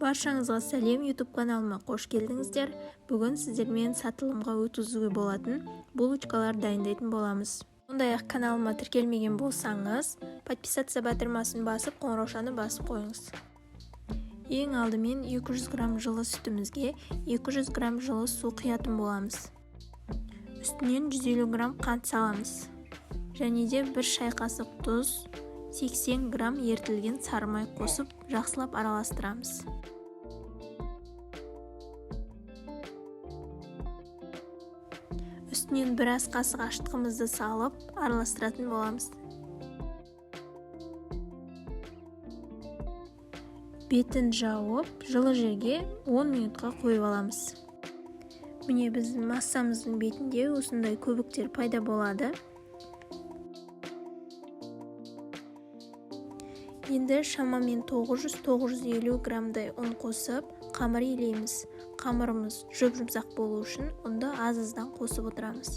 Баршаңызға сәлем, YouTube каналыма қош келдіңіздер. Бүгін сіздермен сатылымға өткізуге болатын булочкалар дайындайтын боламыз. Сондай-ақ каналыма тіркелмеген болсаңыз, подписаться батырмасын басып, қоңыраушаны басып қойыңыз. Ең алдымен 200 грамм жылы сүтімізге 200 грамм жылы су құятын боламыз. Үстінен 150 грамм қант саламыз. Және де 1 шай қасық тұз, 80 грамм ерітілген сары май қосып, жақсылап араластырамыз. Үстінен бір ас қасық ашытқымызды салып, араластыратын боламыз. Бетін жауып, жылы жерге 10 минутқа қойып аламыз. Міне, біздің массамыздың бетінде осындай көбіктер пайда болады. Енді шамамен 900-950 граммдай ұн қосып, қамыр илейміз. Қамырымыз жұп-жұмсақ болу үшін ұнды аз-аздан қосып отырамыз.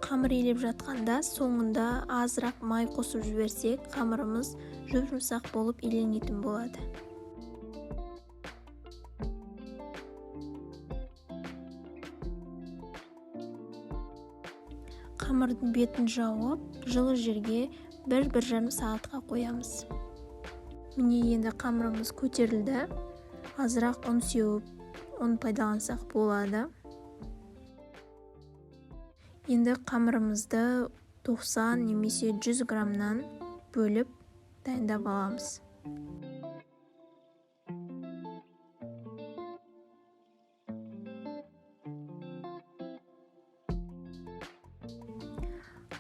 Қамыр илеп жатқанда соңында азырақ май қосып жіберсек, қамырымыз жұп-жұмсақ болып иленетін болады. Қамырдың бетін жауып, жылы жерге бір-бір жарым сағатқа қоямыз. Міне, енді қамырымыз көтерілді. Азырақ ұн сеуіп, ұн пайдалансақ болады. Енді қамырымызды 90 немесе 100 граммнан бөліп дайындап аламыз.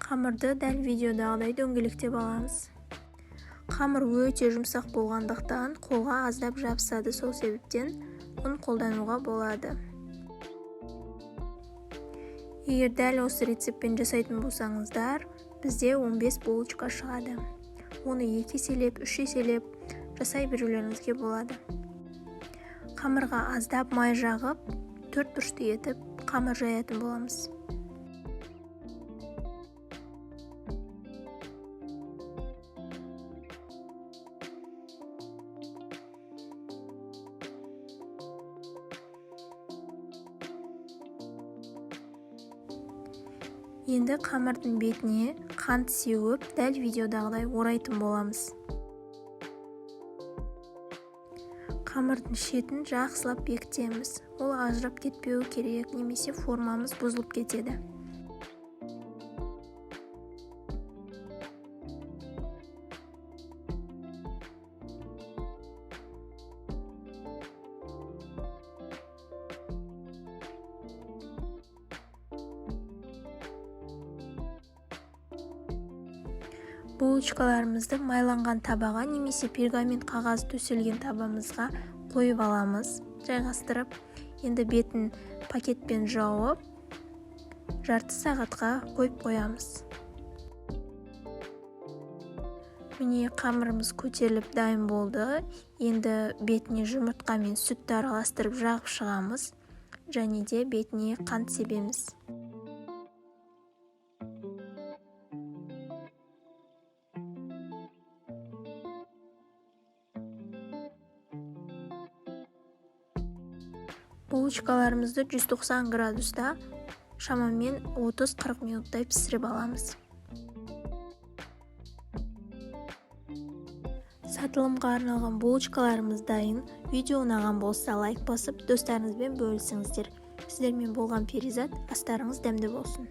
Қамырды дәл видеодағыдай дөңгелектеп аламыз. Қамыр өте жұмсақ болғандықтан қолға аздап жабысады, сол себептен ұн қолдануға болады. Егер дәл осы рецептпен жасайтын болсаңыздар, бізде 15 булочка шығады. Оны 2 еселеп, 3 еселеп жасай берулеріңізге болады. Қамырға аздап май жағып, 4 бұрышты етіп қамыр жаятын боламыз. Енді қамырдың бетіне қант сеуіп, дәл видеодағыдай орайтын боламыз. Қамырдың шетін жақсылап бекітеміз. Ол ажырап кетпеуі керек, немесе формамыз бұзылып кетеді. Булочкаларымызды майланған табаға немесе пергамент қағаз төселген табамызға қойып аламыз, жайғастырып. Енді бетін пакетпен жауып, жарты сағатқа қойып қоямыз. Міне, қамырымыз көтеріліп дайын болды. Енді бетіне жұмыртқа мен сүтті араластырып жағып шығамыз және де бетіне қант себеміз. Булочкаларымызды 190 градуста шамамен 30-40 минуттай пісіріп аламыз. Сатылымға арналған булочкаларымыз дайын. Видео ұнаған болса лайк басып, достарыңызбен бөлісіңіздер. Сіздермен болған Перизат, астарыңыз дәмді болсын.